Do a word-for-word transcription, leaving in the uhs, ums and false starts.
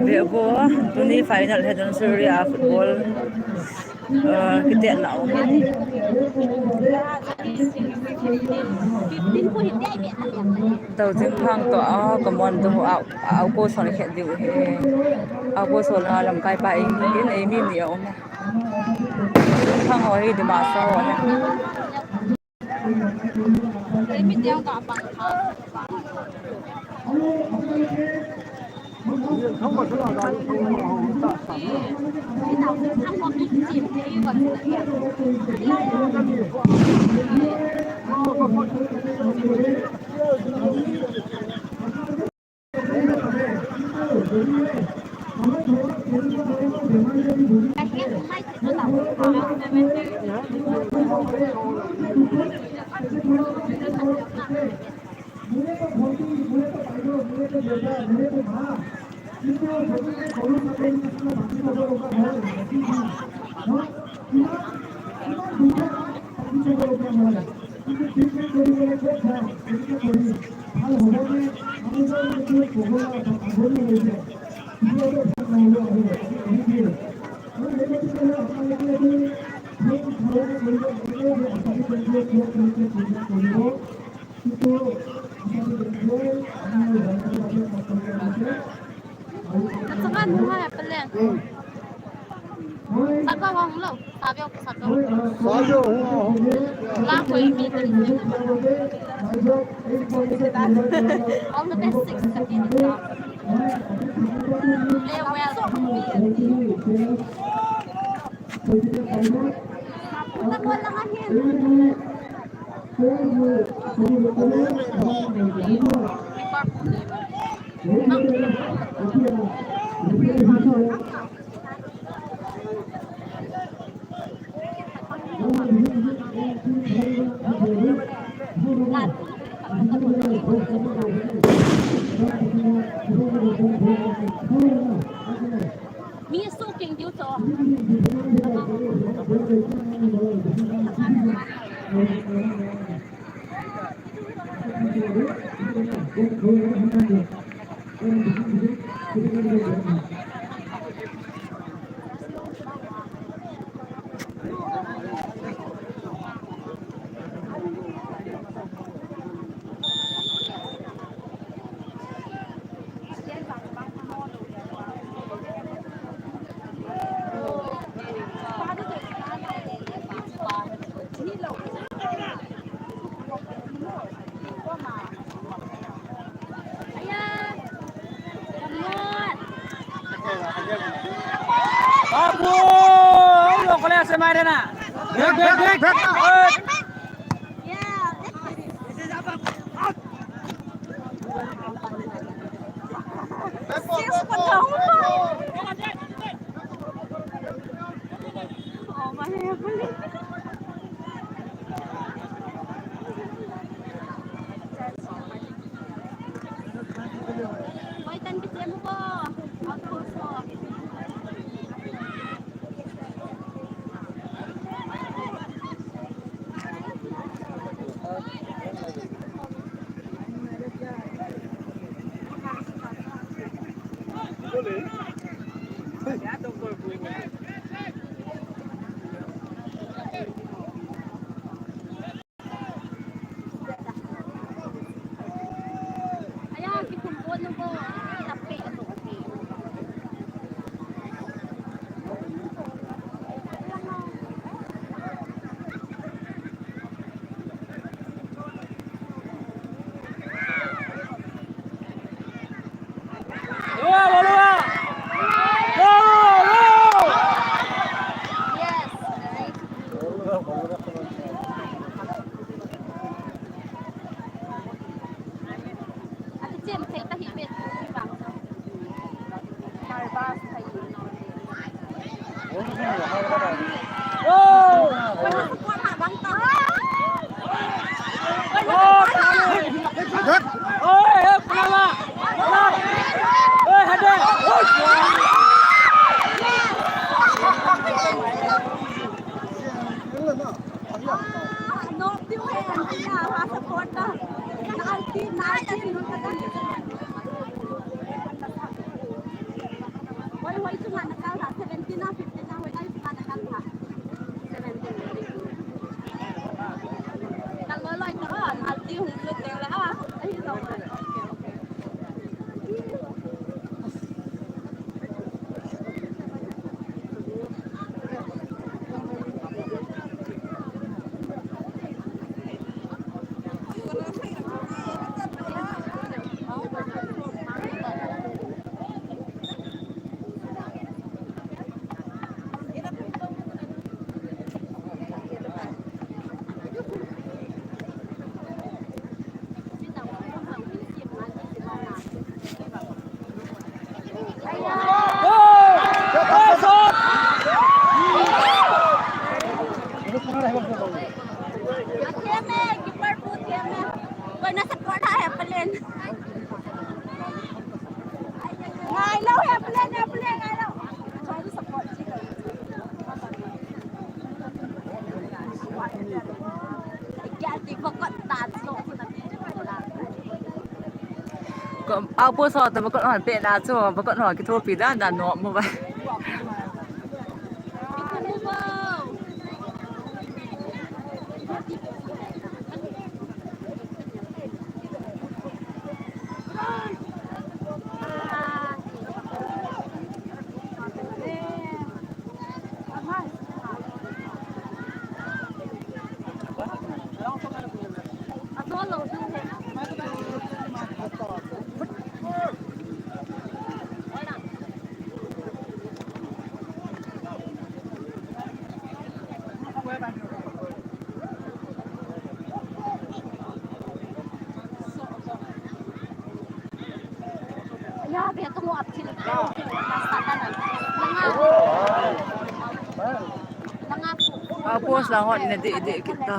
Vebo, tuni final he Don Surya football, uh, kiti na um. Tau jing phang to a, ka mon to a, a ko son khet diu he. A ko son a lamkai pa ei, in ei mi ni a um. Jing phang ho hi Dimasa ho he. Nachakan hung hai, Paleng. Saka hung lo, sabio, saka. Sabio hung, hung. La koi mi. All the best, six, seventeen. Play well. Nakuha lang ang yan. Mi su king diu to. Babu, lo kole se mai dena. Bek, bek, bek, bek. Outpost ho toh bakut hon pehna chu, bakut ho kithopi dan dan nom mo ba. Outpost lang hon ina deh deh kit ta.